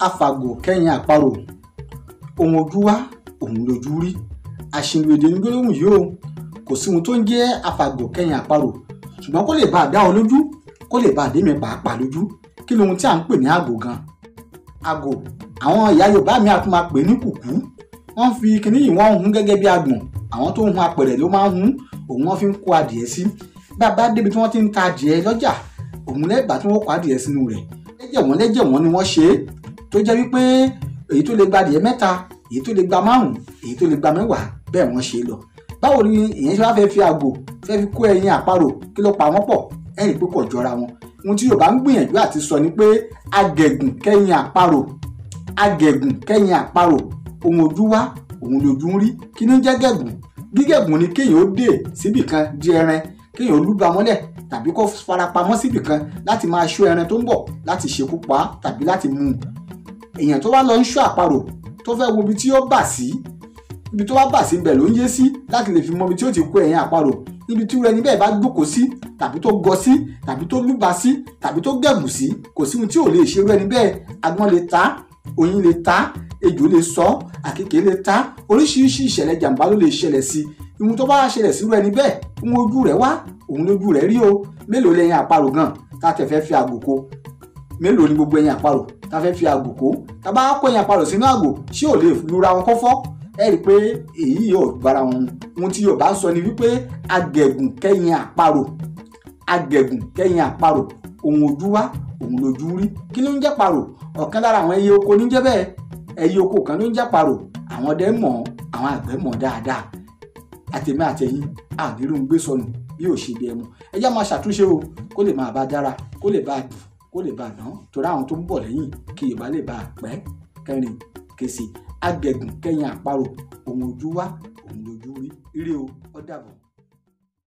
Afàgò kẹ́yìn àparò, ohun ojú wá òun lójú rí. Àṣìlò èdè ní gbólóhùn yìí o. Kò sí ohun tó ń jẹ́ afàgò kẹ́yìn àparò, ṣùgbọ́n kó lè bá a dá ọ lójú, kó lè bá a dé mi pàápàá lójú. Kí ni ohun tí à ń pè ní àgò gan? Àgò, àwọn ìyá Yorùbá mi á tún máa pè ní kùkú. Wọ́n fi kinní yìí wọ́n ń hun gẹ́gẹ́ bí agbọ̀n. Àwọn tó ń hun apẹ̀rẹ̀ ló máa ń hun, òun wọ́n fi ń kó adìẹ sí. Bá a bá débi tí wọ́n ti ń ta adìẹ lọ́jà, òun lẹ́gbàá tí wọ́n kó adìẹ sínú rẹ̀. Lẹ́jẹ̀wọ́n lẹ́jẹ̀wọ́n ni wọ́n ṣe é, tó jẹ́ wípé èyí tó lè gba adìẹ 3, èyí tó lè gba 5, èyí tó lè gba 10, bẹ́ẹ̀ wọ́n ṣe é lọ. Báwo ni èèyàn ṣe wá fẹ́ fi àgò fẹ́ fi kó ẹyin àparò, kí ló pa wọ́n pọ̀? Ẹ rí i pé kò jọra wọn. Ohun tí Yorùbá ń gbìyànjú àti sọ ni pé agẹ̀gùn kẹ́yìn àparò, agẹ̀gùn kẹ́yìn àparò, ohun ojú wá òun lójú ń rí. Kí ni jẹ́ gẹ̀gùn? Gígẹ̀gùn ni kéèyàn ó dè síbì kan di ẹran, kéèyàn ó lúgba mọ́lẹ̀ tàbí kó farapamọ́ síbì kan láti máa ṣọ́ ẹran tó ń bọ̀ láti ṣekú pa á tàbí láti mú un. Èèyàn tó wá lọ ń ṣọ́ àparò tó fẹ́ wo ibi tí ó bà sí, ibi tó wá bà sí ibẹ̀ ló ń yé sí láti lè fi mọ ibi tí ó ti kó ẹyin àparò. Níbi tí irú ẹni bẹ́ẹ̀ bá jókòó sí tàbí tó gọ sí tàbí tó lúgba sí tàbí tó gẹ̀gùn sí, kò sí ohun tí ò lè ṣe irú ẹni bẹ́ẹ̀. Agbọ́n lè ta, oyin lè ta, ejò lè sọ, àkekèé lè ta, oríṣiríṣi ìṣẹ̀lẹ̀ jàǹbá ló lè ṣẹlẹ̀ sí. Ohun tó bá ṣẹlẹ̀ sí irú ẹni bẹ́ẹ̀, ohun ojú rẹ̀ wá, òun lójú rẹ̀ rí o. Mélòó lẹyin àparò gan tá tẹ̀ fẹ́ fi àgò kó? Mélòó ni gbogbo ẹyin àparò tá fẹ́ fi àgò kó? Tá bá kó ẹyin àparò sínú àgò, ṣé ò lè lura wọn kọ́fọ́? Ẹ rí i pé èyí yóò bára wọn mu. Ohun tí Yorùbá ń sọ ni wípé agẹ̀gùn kẹ́yìn àparò, agẹ̀gùn kẹ́yìn àparò, ohun ojú wá òun lójú rí. Kí ló ń jẹ́ parò? Ọ̀kan lára àwọn ẹyẹ oko ní jẹ́ bẹ́ẹ̀. Ẹyẹ oko kan ló ń jẹ́ parò. Àwọn ọdẹ mọ̀, àwọn àgbẹ̀ mọ̀ dáadáa. Àtèmi àtẹ̀yin, a ò ní rí ohun gbé sọnù bí ò ṣe bí ẹmu. Ẹ jẹ́ máa ṣàtúnṣe o, kó lè máa bá dára, kó lè bá dùn, kó lè bá dán. Torí àwọn tó ń bọ̀ lẹ́yìn kí Yorùbá lè bá pẹ́ kẹrin kèsì. Agẹ̀gùn kẹ́yìn àparò, ohun ojú wá òun lójú rí. Ire o, ó dàbọ̀.